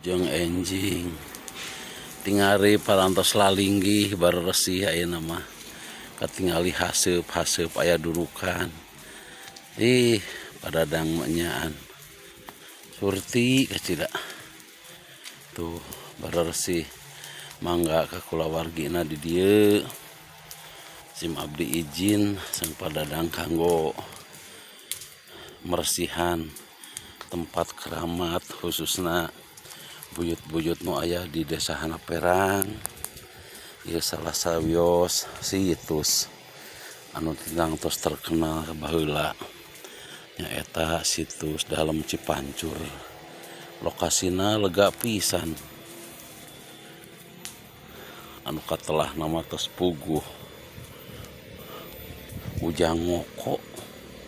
Jeng enjing tingali parantos lalinggih baresih ayeuna mah katingali haseup-haseup aya durukan. Ih, padadang mah nyaan surti kacida tuh baresih mangga ka kulawargina di dieu. Sim abdi izin sang padadang kanggo meresihan tempat keramat khususna buyut-buyut nu aya di desa Hanaperang. Ieu salah sawios situs anu tos terkenal baheula nyaeta situs Dalem Cipancur. Lokasina lega pisan anu katelah nama tos puguh Ujang Ngoko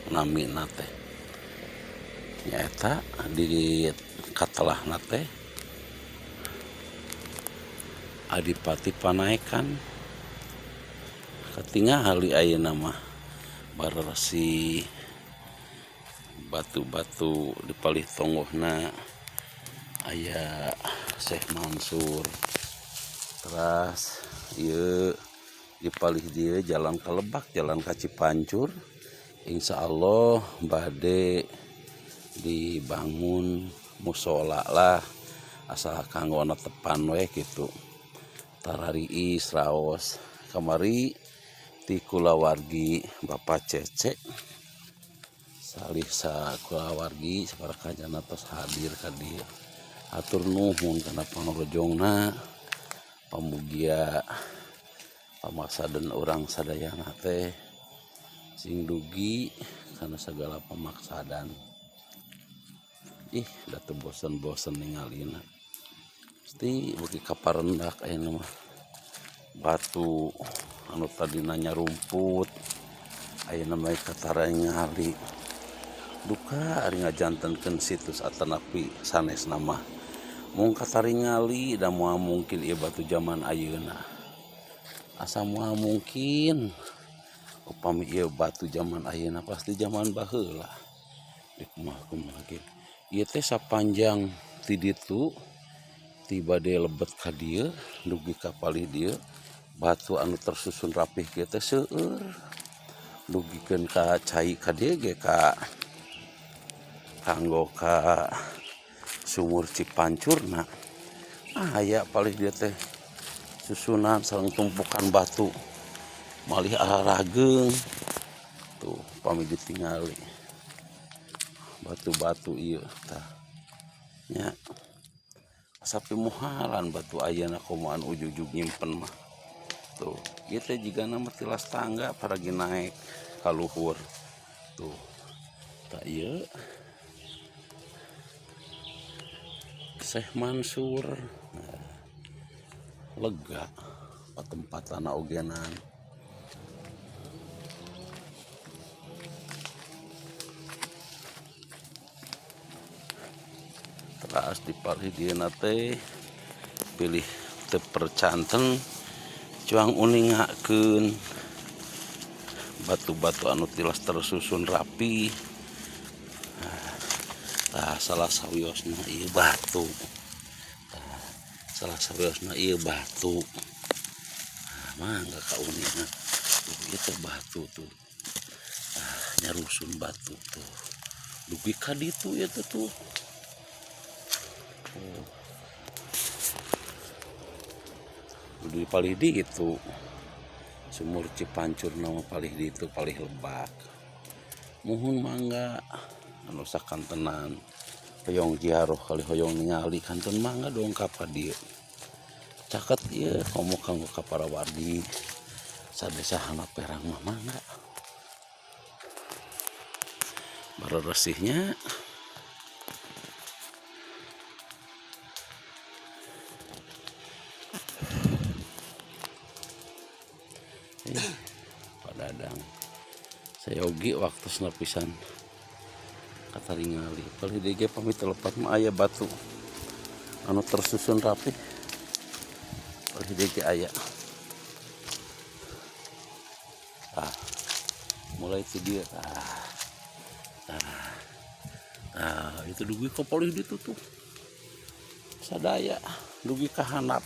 namina teh nyaeta di katelahna teh Adipati Panaekan. Katingali ayeuna mah baresih batu-batu di palih tonggohna aya Syekh Mansur. Teras ieu di palih dieu jalan ka Lebak, jalan ka Cipancur. Insyaallah bade dibangun musola lah asal kanggo tepan we kitu. Tarariis raos kamari ti kulawargi Bapak Cece salih sa kulawargi sabaraha kajana tos hadir ka dieu. Hatur nuhun kana pangrojongna pamugia pamaksadan urang sadayana teh sing dugi kana sagala pamaksadan. Ih, da teu bosen-bosen ningalina. Pasti beuki kaparendak ayeuna mah. Batu anu tadina nyarumput ayeuna mah kataringali. Duka ari ngajantenkeun situs atanapi sanesna mah. Mung kataringali da moal mungkin ieu batu zaman ayeuna. Asa moal mungkin upami ieu batu zaman ayeuna pasti zaman baheula. Dikumaha-kumaha ge. Ieu teh sapanjang ti ditu ti bade lebet ka dieu dugi ka palih dieu batu anu tersusun rapih kieu teh seueur. Dugikeun ka cai ka dieu ge ka kanggo ka sumur Cipancurna. Aya palih dieu teh susunan sareng tumpukan batu malih ararageung. Tuh pami ditingali batu-batu ieu tah nya. Sapi muhalan batu ayeuna komo anu ujug-ujug nyimpen mah. Tuh, ieu teh jigana mah tilas tangga paragi naek ka luhur. Tuh. Tah ieu Syekh Mansur. Nah, lega patempatana ogenan. Teras di palih dieuna teh pilih teu percanten cuang uningakeun batu-batu anu tilas tersusun rapi. Tah salah sawiosna ieu batu. Tah salah sawiosna ieu batu. Nah, mangga kauninga. Tuh ieu teh batu tuh. Tah nyarusun batu tuh. Dugi ka ditu ieu teh tuh. Oh. Di palih di itu sumur Cipancur nama palih di itu palih Lebak. Muhun mangga anu sakantenan hoyong ziarah kali hoyong ningali kanten mangga dongkap ka dieu. Caket ieu komo kanggo ka para wargi sadesa Hanaperang mah mangga. Bareresihnya Padadang sayogi waktosna pisan kataringali palih dieu ge pami teu lepat mah aya batu anu tersusun rapi palih dieu ge aya. Tah mulai ti dieu tah. Tah. Tah itu dugi ka palih ditu tuh. Sadaya dugi ka handap.